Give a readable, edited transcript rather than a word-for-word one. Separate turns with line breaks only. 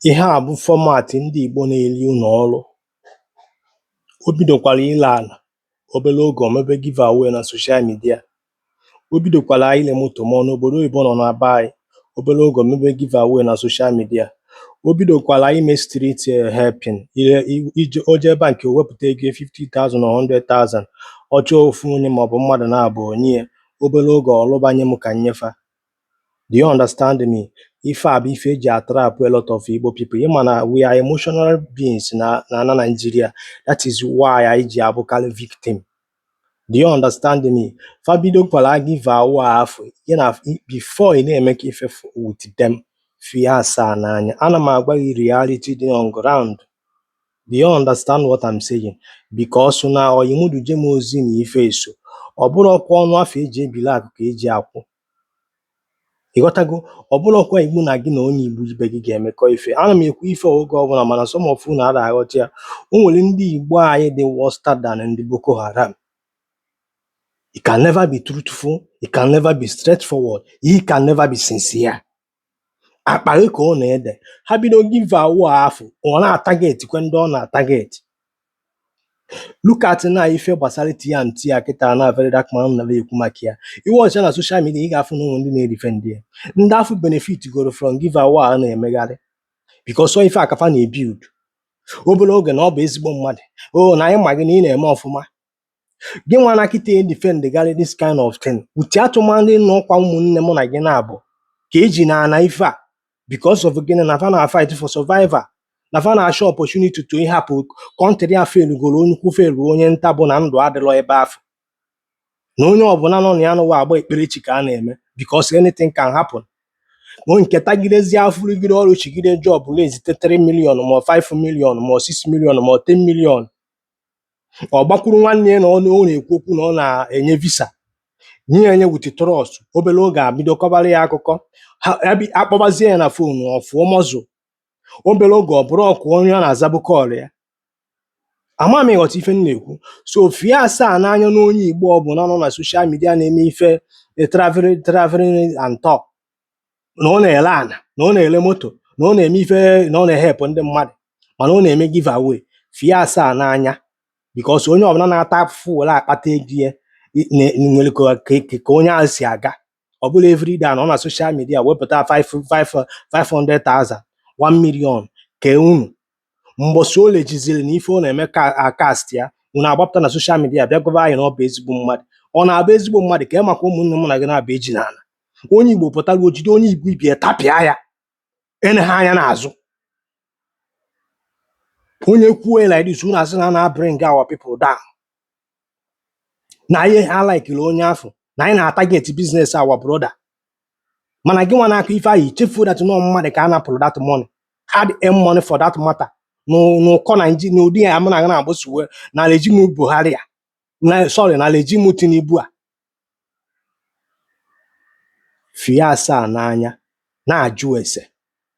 Ihe a bụ format ndị Igbo na-eri ụnọ ọrụ. O bidokwara ile ala obere oge o mebe give away na social media. O bidokwara ile moto ma ọ n'obodo oyibo nọ na be anyị, obere oge o mebe give away na social media. O bidokwara ime street helping ile ije o jee bank, o wepụta ego 50,000 or 100,000, ọ chọọ ofu onye maọbụ mmadụ na-abụ onye ya. Obere oge ọlụbanye m ka nnyefa. Do you understand me? Ife a bụ ife eji atrap a lot of Igbo people. Ịma na we are emotional beings na Nigeria. That is why anyị ji abụkarị victim. Do you understand me? Fa bidokwara give away afọ ya na before ị na-eme ka ife with them, fie asaa n'anya. Ana m agwa gị reality dị on ground. Do you understand what I'm saying? Because na oyimudu jem ozi na ife eso ọ bụrụkwa ọnụ afọ eji ebili akụ ka eji akwụ. Ịghọtago? Ọ bụrụkwa igbu na gị na onye Igbo ibe gị ga-emekọ ife. Ana m ekwu ife oge ọbụla, mana some of unu ada aghọta ya. O nwere ndị Igbo anyị dị worse than ndị Boko Haram. He can never be truthful, he can never be straightforward, he can never be sincere. Akpa gị ka ọ na-ede. Ha bido give away afọ, ọ na-atarget kwe ndị ọ na-atarget. Look at na ife gbasara T&T a kịta na Very Dark Man na ekwu maka ya. Iwe ọcha na social media, ị ga-afụ na ụmụ ndị na-edefend ya, ndị afụ benefit goro from give away a na-emegharị, because ọ ife akafa na-ebuild. Obere oge na ọ bụ ezigbo mmadụ o na anyị ma gị na ị na-eme ọfụma. Gị nwa na kịta edefend garị this kind of thing with atụmatụ n'ọkwa ụmụnne mụ na gị na-abụ ka eji na ana ife a, because of gịnị? Na fa na fight for survival, na fa na-achọ opportunity to ịhapụ country a failugoro onye ukwu, failu onye nta, bụ na ndụ adịrọ ebe afọ na onye ọbụla nọ na ya n'ụwa agba ekperechi ka a na-eme, because anything can happen. O nke tagidezie afụrụgide ọrụ chigide job na-ezite 3 million ma ọ 5 million ma ọ 6 million ma ọ 10 million, ọ gbakwuru nwanne ya na ọ na-ekwu okwu na ọ na-enye visa nye ya enye with trust. Obere oge abido kọbara ya akụkọ ha, akpọbazie ya na phone, ọ fụọ mọzụ. Obere oge ọ bụrụ ọkụ onye ọ na-azabụ call ya. Ama m ịghọta ife m na-ekwu. So fie asaa n'anya na onye Igbo ọbụla nọ na social media na-eme ife traveling and talk, na ọ na-ele ana, na ọ na-ele moto, na ọ na-eme ife, na ọ na-ehepụ ndị mmadụ, mana ọ na-eme give away. Fie asaa n'anya, because onye ọbụla na-ata afụfụ were akpata ego ya nwere ka onye ahụ si aga. Ọ bụla everyday na ọ na social media wepụta 5 5 500,000, 1 million kee unu. Mbọsị o lejiziri na ife ọ na-eme ka akast ya, unu agbapụta na social media bịa gwa anyị na ọ bụ ezigbo mmadụ. Ọ na-abụ ezigbo mmadụ ka e maka ụmụnne m na gị na-abụ eji n'ala. Onye Igbo pụtara ojide onye Igbo ibie tapịa ya enegha anya n'azụ. Onye kwuo like this, unu asị na na bring our people down, na ihe ha likiri onye afọ, na anyị na-atarget business our brother. Mana gị nwa na-akụ ife ahụ, ichefuo that nọ mmadụ ka a napụrụ that money, hard earned money for that matter. N'ụkọ Naijiria n'ụdị ya mụ na gị na-agbasiwe na regime Buhari a na, sorry, na regime Tinubu a. Fie asaa n'anya, na-ajụ ese.